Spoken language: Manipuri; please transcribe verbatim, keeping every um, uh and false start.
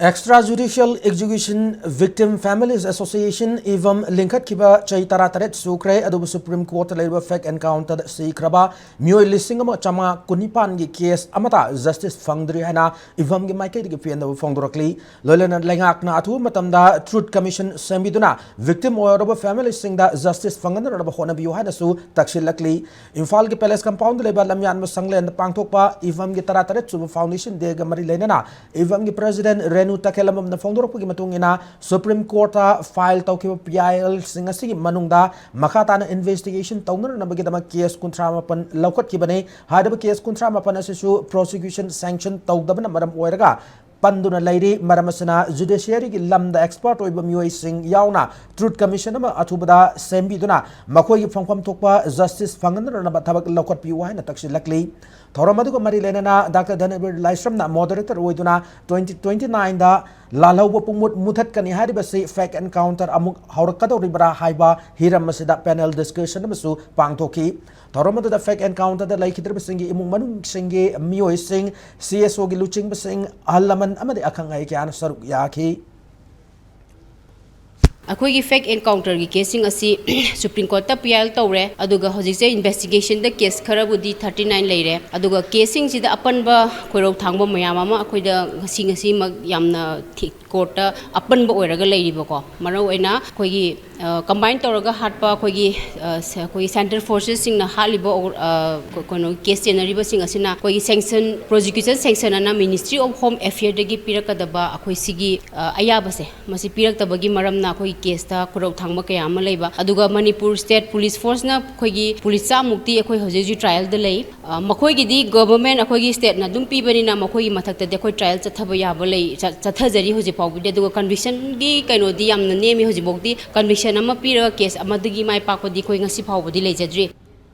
Extrajudicial Execution Victim Families Association, ꯏꯚꯝ, ꯂꯤꯡꯈꯠꯈꯤꯕ ꯆꯍꯤ ꯇꯔꯥꯇꯔꯦꯠ ꯁꯨꯈ꯭ꯔꯦ, ꯑꯗꯨꯕꯨ Supreme Courtꯇ ꯂꯩꯔꯤꯕ fake encounterꯗ ꯁꯤꯈ꯭ꯔꯕ ꯃꯤꯑꯣꯏ ꯂꯤꯁꯤꯡ ꯑꯃ ꯆꯥꯝꯃꯉꯥ ꯀꯨꯟꯅꯤꯄꯥꯟꯒꯤ case ꯑꯃꯇ justice ꯐꯪꯗ꯭ꯔꯤ ꯍꯥꯏꯅ ꯏꯚꯝꯒꯤ ꯃꯥꯏꯀꯩꯗꯒꯤ ꯄꯦꯟꯗꯕ ꯐꯣꯡꯗꯣꯔꯛꯂꯤ꯫ ꯂꯣꯏꯅꯅ ꯂꯩꯉꯥꯛꯅ ꯑꯊꯨꯕ ꯃꯇꯝꯗ Truth Commission ꯁꯦꯝꯕꯤꯗꯨꯅ victim ꯑꯣꯏꯔꯕ familyꯁꯤꯡꯗ justice ꯐꯪꯍꯟꯅꯅꯕ ꯍꯣꯠꯅꯕꯤꯌꯨ ꯍꯥꯏꯅꯁꯨ ꯇꯛꯁꯤꯜꯂꯛꯂꯤ꯫ ꯏꯝꯐꯥꯜꯒꯤ Palace Compoundꯗ ꯂꯩꯕ ꯂꯝꯌꯥꯟꯕ ꯁꯪꯂꯦꯟꯗ ꯄꯥꯡꯊꯣꯛꯄ ꯏꯚꯝꯒꯤ ꯇꯔꯥꯇꯔꯦꯠ ꯁꯨꯕ Foundation Dayꯒ ꯃꯔꯤ ꯂꯩꯅꯅ ꯏꯚꯝꯒꯤ President ꯔꯦꯅꯨ ꯇꯈꯦꯜꯂꯝꯕꯝꯅ ꯐꯣꯡꯗꯣꯔꯛꯄꯒꯤ ꯃꯇꯨꯡ ꯏꯟꯅ, Supreme Courtꯇ file ꯇꯧꯈꯤꯕ PILꯁꯤꯡ ꯑꯁꯤꯒꯤ ꯃꯅꯨꯡꯗ ꯃꯈꯥ ꯇꯥꯅ investigation ꯇꯧꯅꯅꯕꯒꯤꯗꯃꯛ case ꯀꯨꯟꯊ꯭ꯔꯥ ꯃꯥꯄꯟ ꯂꯧꯈꯠꯈꯤꯕꯅꯤ꯫ ꯍꯥꯏꯔꯤꯕ case ꯀꯨꯟꯊ꯭ꯔꯥ ꯃꯥꯄꯟ ꯑꯁꯤꯁꯨ prosecution sanction ꯇꯧꯗꯕꯅ ꯃꯔꯝ ꯑꯣꯏꯔꯒ ꯄꯟꯗꯨꯅ ꯂꯩꯔꯤ꯫ ꯃꯔꯝ ꯑꯁꯤꯅ judiciaryꯒꯤ ꯂꯝꯗ expert ꯑꯣꯏꯕ ꯃꯤꯑꯣꯏꯁꯤꯡ ꯌꯥꯎꯅ Truth Commission ꯑꯃ ꯑꯊꯨꯕꯗ ꯁꯦꯝꯕꯤꯗꯨꯅ ꯃꯈꯣꯏꯒꯤ ꯐꯪꯐꯝ ꯊꯣꯛꯄ justice ꯐꯪꯍꯟꯅꯅꯕ ꯊꯕꯛ ꯂꯧꯈꯠꯄꯤꯌꯨ ꯍꯥꯏꯅ ꯇꯛꯁꯤꯜꯂꯛꯂꯤ꯫ ꯊꯧꯔꯝ ꯑꯗꯨꯒ ꯃꯔꯤ ꯂꯩꯅꯅ Doctor ꯙꯅꯕꯤꯔ ꯂꯥꯏꯁ꯭ꯔꯝꯅ moderator ꯑꯣꯏꯗꯨꯅ twenty twenty-nineꯗ ꯂꯥꯜꯍꯧꯕ ꯄꯨꯡꯃꯨꯠ ꯃꯨꯊꯠꯀꯅꯤ ꯍꯥꯏꯔꯤꯕꯁꯤ fake encounter ꯑꯃꯨꯛ ꯍꯧꯔꯛꯀꯗꯧꯔꯤꯕ꯭ꯔꯥ ꯍꯥꯏꯕ ꯍꯤꯔꯝ ꯑꯁꯤꯗ panel discussion ꯑꯃꯁꯨ ꯄꯥꯡꯊꯣꯛꯈꯤ꯫ ꯊꯧꯔꯝ ꯑꯗꯨꯗ fake encounterꯗ ꯂꯩꯈꯤꯗ꯭ꯔꯕꯁꯤꯡꯒꯤ ꯏꯃꯨꯡ ꯃꯅꯨꯡꯁꯤꯡꯒꯤ ꯃꯤꯑꯣꯏꯁꯤꯡ, CSOꯒꯤ ꯂꯨꯆꯤꯡꯕꯁꯤꯡ, ꯑꯍꯜ ꯂꯃꯟ ꯑꯃꯗꯤ ꯑꯈꯪ ꯑꯍꯩ ꯀꯌꯥꯅ ꯁꯔꯨꯛ ꯌꯥꯈꯤ꯫ ꯑꯩꯈꯣꯏꯒꯤ fake encounterꯒꯤ caseꯁꯤꯡ ꯑꯁꯤ Supreme Courtꯇ PIL ꯇꯧꯔꯦ, ꯑꯗꯨꯒ ꯍꯧꯖꯤꯛꯁꯦ investigationꯗ case ꯈꯔꯕꯨꯗꯤ thirty nine ꯂꯩꯔꯦ, ꯑꯗꯨꯒ caseꯁꯤꯡꯁꯤꯗ ꯑꯄꯟꯕ ꯈꯣꯏꯔꯧ ꯊꯥꯡꯕ ꯃꯌꯥꯝ ꯑꯃ ꯑꯩꯈꯣꯏꯗ ꯉꯁꯤ, ꯉꯁꯤꯃꯛ ꯌꯥꯝꯅ ꯊꯤ-, courtꯇ ꯑꯄꯟꯕ ꯑꯣꯏꯔꯒ ꯂꯩꯔꯤꯕꯀꯣ꯫ ꯃꯔꯨ ꯑꯣꯏꯅ ꯑꯩꯈꯣꯏꯒꯤ, ꯑ, combine ꯇꯧꯔꯒ ꯍꯥꯠꯄ ꯑꯩꯈꯣꯏꯒꯤ, ꯑ, ꯁ-, ꯑꯩꯈꯣꯏꯒꯤ central forcesꯁꯤꯡꯅ ꯍꯥꯠꯂꯤꯕ, ꯑ, ꯀ-, ꯀꯩꯅꯣ, case ꯆꯦꯟꯅꯔꯤꯕꯁꯤꯡ ꯑꯁꯤꯅ ꯑꯩꯈꯣꯏꯒꯤ sanction, prosecution sanction ꯑꯅ Ministry of Home Affairꯗꯒꯤ ꯄꯤꯔꯛꯀꯗꯕ ꯑꯩꯈꯣꯏ ꯁꯤꯒꯤ, ꯑ, ꯑꯌꯥꯕꯁꯦ, ꯃꯁꯤ ꯄꯤꯔꯛꯇꯕꯒꯤ ꯃꯔꯝꯅ ꯑꯩꯈꯣꯏꯒꯤ caseꯇ ꯈꯨꯔꯧ ꯊꯥꯡꯕ ꯀꯌꯥ ꯑꯃ ꯂꯩꯕ꯫ ꯑꯗꯨꯒ Manipur State Police Forceꯅ ꯑꯩꯈꯣꯏꯒꯤ police ꯆꯥꯃꯨꯛꯇꯤ ꯑꯩꯈꯣꯏ ꯍꯧꯖꯤꯛ ꯍꯧꯖꯤꯛ trialꯗ ꯂꯩ꯫ ꯑ, ꯃꯈꯣꯏꯒꯤꯗꯤ government, ꯑꯩꯈꯣꯏꯒꯤ stateꯅ ꯑꯗꯨꯝ ꯄꯤꯕꯅꯤꯅ ꯃꯈꯣꯏꯒꯤ ꯃꯊꯛꯇꯗꯤ ꯑꯩꯈꯣꯏ trial ꯆꯠꯊꯕ ꯌꯥꯕ ꯂꯩ, ꯆꯠ-, ꯆꯠꯊꯖꯔꯤ ꯍꯧꯖꯤꯛ ꯐꯥꯎꯕꯗꯤ꯫ ꯑꯗꯨꯒ convictionꯒꯤ ꯀꯩꯅꯣꯗꯤ ꯌꯥꯝꯅ ꯅꯦꯝꯃꯤ ꯍꯧꯖꯤꯛꯐꯥꯎꯗꯤ꯫ Conviction ꯑꯃ ꯄꯤꯔꯒ case ꯑꯃꯗꯒꯤ ꯃꯥꯏ ꯄꯥꯛꯄꯗꯤ ꯑꯩꯈꯣꯏ ꯉꯁꯤ ꯐꯥꯎꯕꯗꯤ ꯂꯩꯖꯗ꯭ꯔꯤ꯫